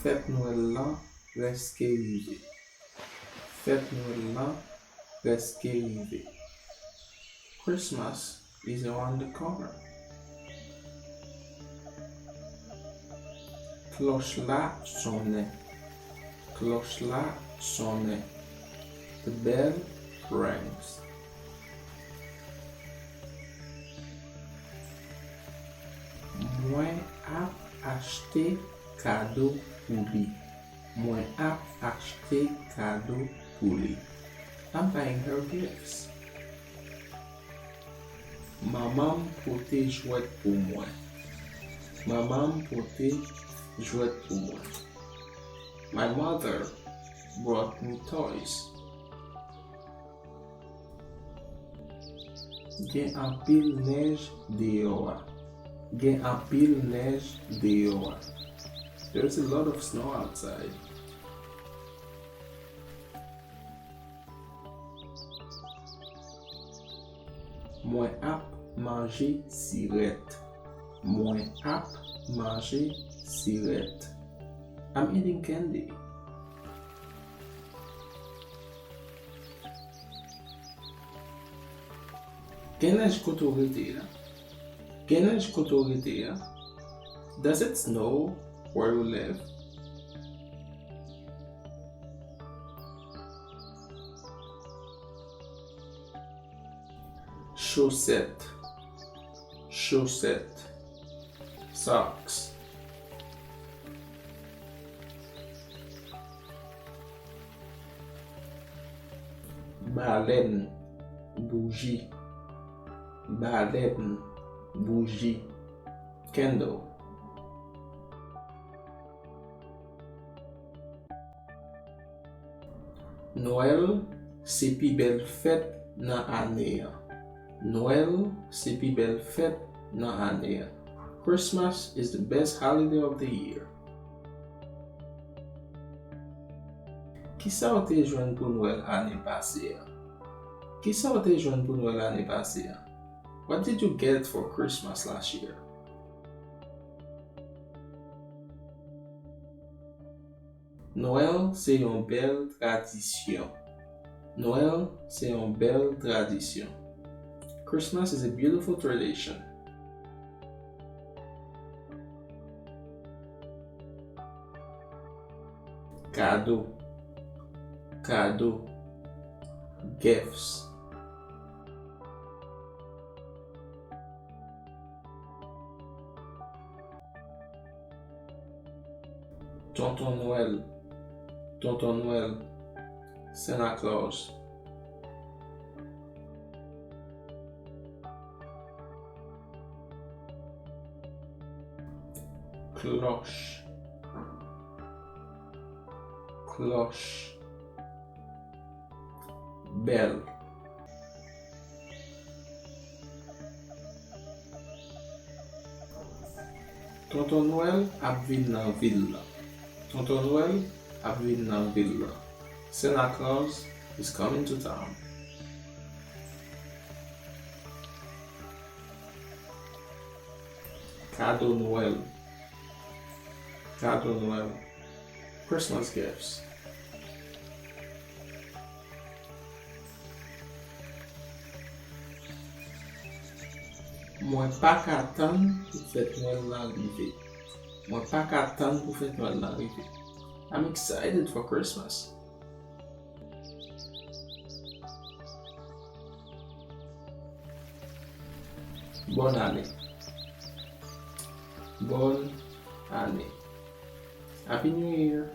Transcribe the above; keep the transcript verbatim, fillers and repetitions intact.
Fèt Nwèl lan prèske rive. Fèt Nwèl lan prèske rive. Christmas is around the corner. Klòch la sonnen. Klòch la sonnen. The bell rings. Mwen ap achte kado pou li. Mwen ap achte kado pou li. I'm buying her gifts. Manman m pote jwèt pou mwen. Manman m pote jwèt pou mwen. My mother brought me toys. Gen anpil nèj deyò a. Gen anpil nèj deyò a. There's a lot of snow outside. Mwen ap manje sirèt. Mwen ap manje sirèt. I'm eating candy. Gen nèj kote w rete a? Gen nèj kote w rete a? Does it snow where you live? Chosèt. Chosèt. Socks. Balèn. Bouji. Balèn. Bouji. Candle. Nwèl se pi bèl fèt nan ane a. Nwèl se pi bèl fèt nan ane a. Christmas is the best holiday of the year. Kisa w te jwenn pou Nwèl ane pase a? Kisa w te jwenn pou Nwèl ane pase a? What did you get for Christmas last year? Nwèl se yon bèl tradisyon. Nwèl se yon bèl tradisyon. Christmas is a beautiful tradition. Kado. Kado. Gifts. Tonton Nwèl. Tonton Nwèl. Santa Claus. Klòch. Klòch. Bèl. Tonton Nwèl ap vin nan vil la. Tonton Nwèl ap vin nan vil la. Santa Claus is coming to town. Kado Nwèl. Kado Nwèl. Christmas gifts. Mwen pa ka tann pou fèt Nwèl lan rive. Mwen pa ka tann pou fèt Nwèl lan rive. I'm excited for Christmas. Bòn ane. Bòn ane. Happy New Year.